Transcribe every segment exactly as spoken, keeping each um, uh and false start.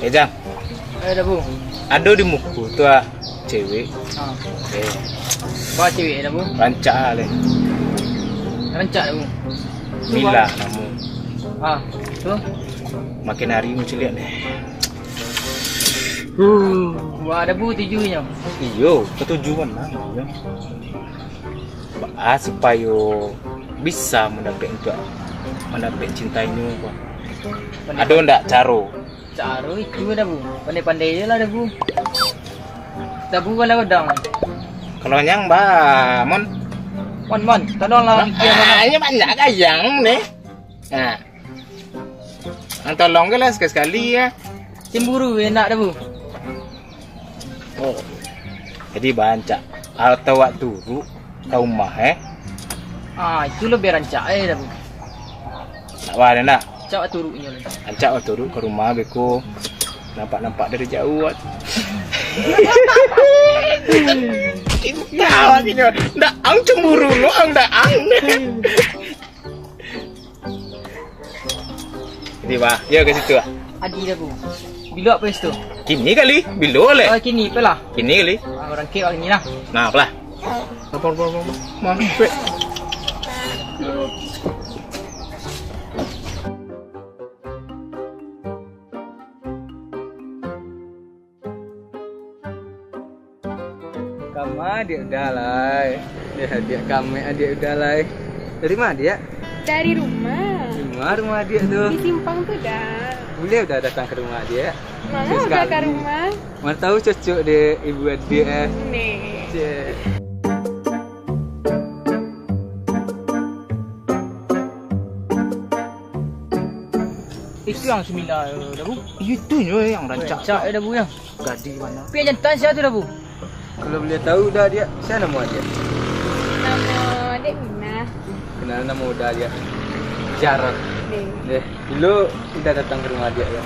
Eh, Jang. Eh, Dabu. Ado di muko tu ah, cewek. Ah. Eh. Ba cewek, Dabu? Rancak ah, leh. Rancak, Dabu. Mila namo. Ah, tu? Makin hari muncul lihat deh. Wah, Dabu tuju nyo. Iyo, katuju mah, iyo. Baa supayo bisa mandapek untuak mandapek cintainyo ko? Ado ndak caro? Caro itu, Dabu. Pandai-pandai je lah, Dabu. Dabu kalau godang. Kalau nyang ba, Mon. Mon, Mon, tolonglah. Ah, ini banyak gayang ni. Nah. Ang tolong ke lah sekali-sekali ya. Cemburu enak, Dabu. Oh. Jadi bancak atau wak turuk ka rumah, eh? Ah, itu lebih rancak, eh, Dabu. Nak wak nak? Cak wak turuk nyo lah. Rancak wak turuk ka rumah beko. Nampak-nampak dari jauh, wak. Cinta lagi nyo. Ndak ang cemburu lo, ang ndak ang. Jadi, bah, yo ka situ, ah. Adi dah, Bu. Bilo apo situ? Kini kali, bilo leh. Oh, kini apo lah? Kini kali. Ah, urang kek kini lah. Nah, apo lah? Lapor, lapor, lapor. Mampet. Kama adiak uda lai. Deh, adiak kami adiak uda lai. Dari ma adiak? Dari rumah. Di ma rumah adiak tu? Di simpang tu, Da. Buliah uda datang ka rumah adiak? Manga uda ka rumah. Mana tahu cocok dek ibu adiak, eh. Neh. Cek. Itu yang semina, Da, Bu. Itu nyo yang rancak. Rancak, eh, Da, Bu, ya. Gadih mano. Tapi yang jantan sia tu, Da, Bu? Kalau buliah tahu, Da, adiak, sia namo adiak? Namo adiak Minah. Kenalan namo uda, adiak. Jarang. Deh. Deh, dulu uda datang ka rumah adiak, ya?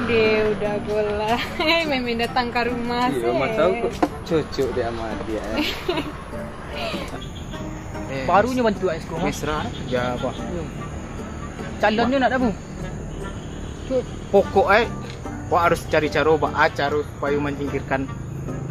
Deh, uda golah. Main-main datang ka rumah. Iyo, mah tahu kok cocok dek ama adiak, ya. Eh, barunyo bantuak sekolah. Mesra, ya, Pak. Calonnyo nak, Da, Bu? Pokok ai, wak harus cari caro, baa caro supayo manyingkirkan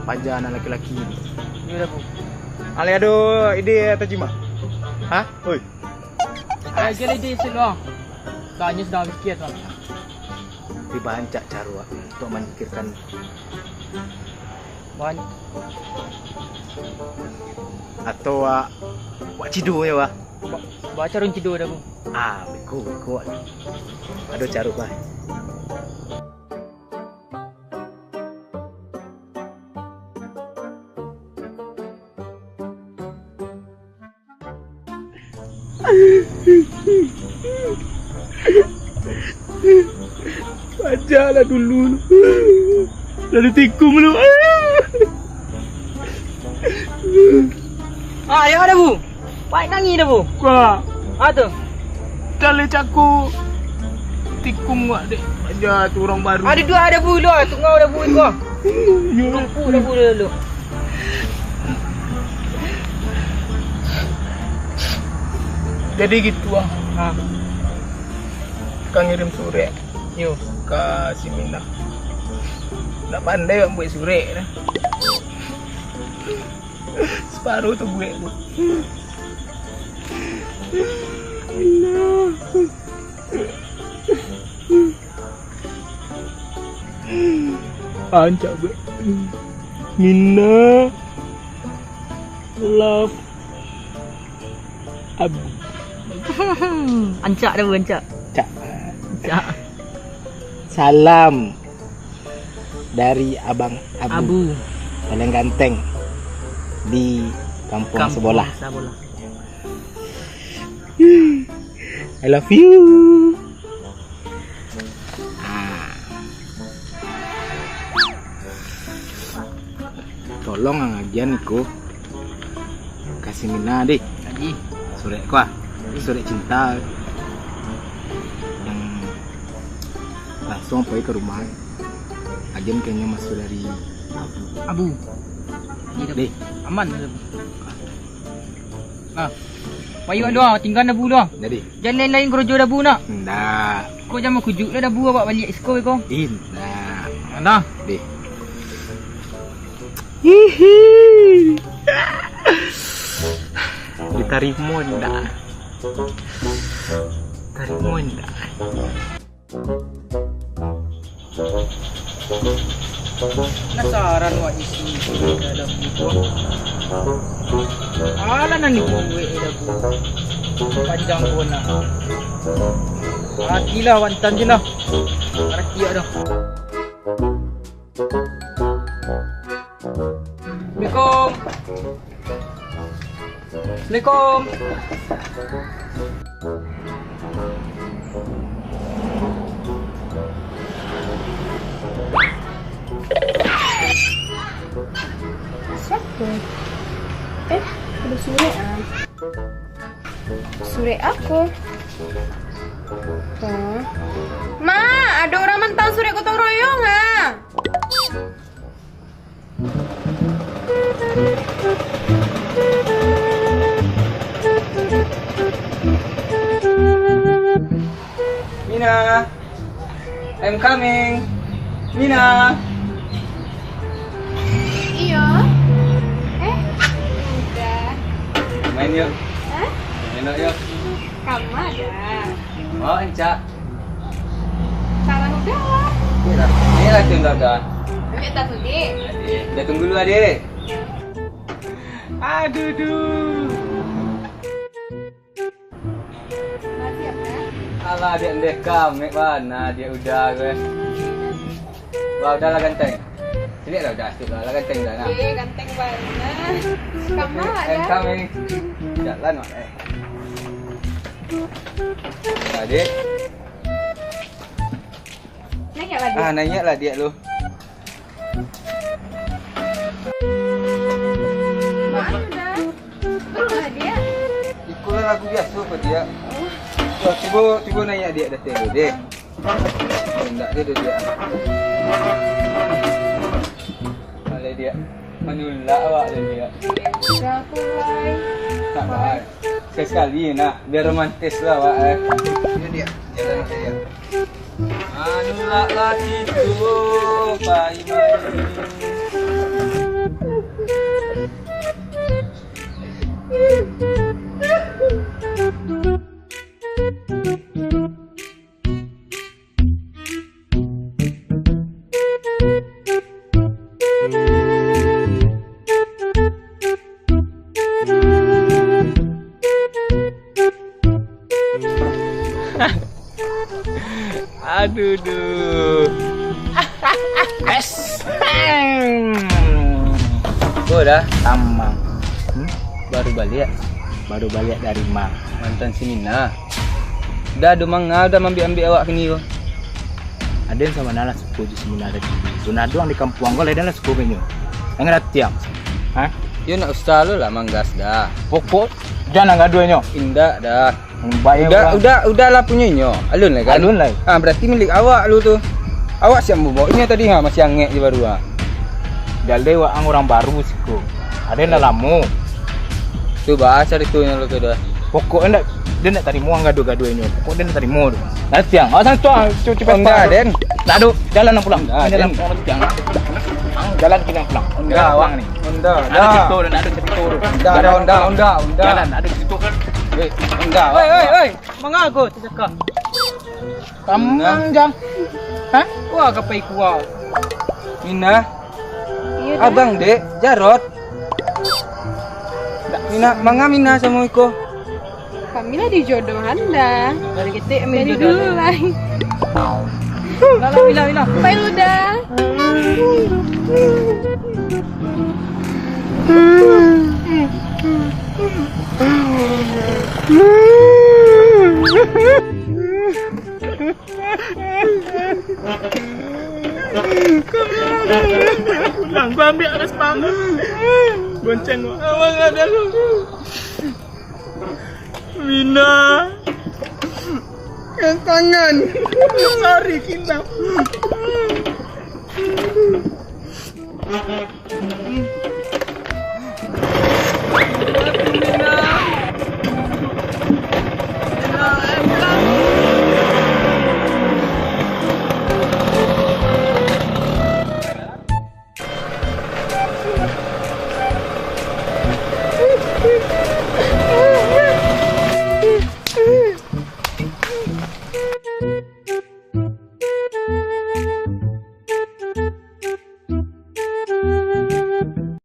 paja anak laki-laki ini. Iyo, Da, Bu. Ale ado ide atau cima? Hah? Oi. Aja lah ide sih lo. Kanyo sudah pikir, Bang. Tapi bancak caro, wak, untuk manyingkirkan. Ban- Atau, wak, wak cido nyo, wak. Ba-, baa caro cido, Da, Bu? Ah, beko, beko, wak. Ado caro, bah. Pajalah dulu. Lalu tikung lu. Ah, ya ada, Bu. Baik nangis dah, Bu. Wah. Ah, tu. Tali caku tikung wak dek. Aja tu urang baru. Ada dua ada, Bu, lu. Tungau dah, Bu, itu. Yo. Tumpu dah, Bu, dulu. Jadi gitu ah. Ha. Ka ngirim surek. Yo. Ka si Minah. Ndak pandai wak buek surek dah. Separuh tu buek tu. Minah. Ancak buek. Minah. Love. Abu. Ancak dah, Bu, ancak. Cak. Ancak. Salam dari Abang Abu. Abu. Paling ganteng di kampung, kampung sebelah. Sebelah. I love you. Ah. Tolong ang agian iko ka si Mina, deh. Aji. Surek ko ah. Surek cinta. Yang langsung pai ka rumah. Agian kayaknya masuk dari Abu. Abu. Iya, deh. Aman, deh. Nah. Payu awak doh, tingga dabu doh. Jadi. Jan lain-lain korojo dabu nak. Ndak. Kok jan bakujuik lah dabu awak baliak siko ko. Indak. Nah. Deh. Hihi. Ditarimo ndak? Tarimo ndak? Penasaran wak isi dalam buku. Alah nan dibuek dalam buku. Panjang pun lah. Hatilah wantan je lah. Arati dah. Assalamualaikum. Assalamualaikum. Siapa? Eh, ada surek ah. Surek aku. Oh. Ma, ada orang mantang surek gotong royong ah. Mina, I'm coming. Mina. Iyo. Eh, udah. Main yuk. Hah? Main yuk. Kama dah. Mau encak. Salah udah lah. Okey lah. Ni lah tu dah, dah. Ambil tas dulu, Dek. Dah tunggu dulu, Adik. Aduh, duh. Makasih, ya, Kak. Alah, Adik, ndeh kamek bana, Adik, udah gue. Wah, udahlah ganteng. Cilik lah udah, cilik lah, lah ganteng dah, nah. Eh, ganteng bana. Kamu Eh, ada? Kami. Jalan, Mak, eh. Adik. Naiak lagi. Ah, naiak lah, Diak, lu. Mana dah? Terus lah, Diak. Iko lah lagu biaso ko, Diak. Oh. Wah, cubo, cubo naiak, Diak, datang dulu, deh. Indak, dia, dia, Diak. Alah, Diak. Manulak awak tu, Diak. Dah, aku mulai. Tak, tak. Sekali-sekali nak, biar romantis lah awak, eh. Ini dia, jalan saya. Anu lah, lah, itu, pai, pai. Aduh, duh. Es. Ko dah tamang. Hmm? Baru baliak. Baru baliak dari ma? Mantan si Mina. Dah ado manga, dah maambiak-ambiak awak kini ko. Aden sabana lah suko jo si Mina tadi. Zona doang di kampuang ko, lai den lah suko ka inyo. Ang ngarati ang. Ha? Yo nak usah lo lah manggas dah. Pokok jan gaduah inyo. Indak dah. Bae udah, urang. Udah, udah lah punyo inyo. Alun lai kan? Alun lai. Ah, berarti milik awak lu tu. Awak siap mambawa inyo tadi ha, masih angek je baru ha. Jalai waang urang baru siko. Aden lah lamo. Tu baa caritonyo lo tu dah. Pokok ndak, dia ndak tarimo ang gaduah-gaduah inyo. Pokok dia ndak tarimo tu. Nanti ang, awak santuak, cu-, cepat. Onda, Den. Tak ada, jalan ang pulang. Onda, jalan Den. Pulang, jangan. Jalan kini ang pulang. Onda, jalan awak pulang ni. Onda, ada dah. Cerita dah, ada cerita dah. Onda, jalan, onda, onda, onda. Jalan, ada cerita. Eh, onda, Oi, awak oi, pulang. Oi. Mangago tu cakap. Tamang jang. Hah? Wah, kapai kuah. Mina. Iyo, dah. Abang, Dek, Jarot. Mina, manga Mina samo iko? Kami lah dijodohan dah. Dari ketek kami dijodohan. Dari dulu lah. Lah, lah, Mina, Mina. Pai lu dah. Pulang, gua ambil atas panggung. Gonceng gua. Abang ada lu. Mina. Yang tangan. Sorry, Kinam.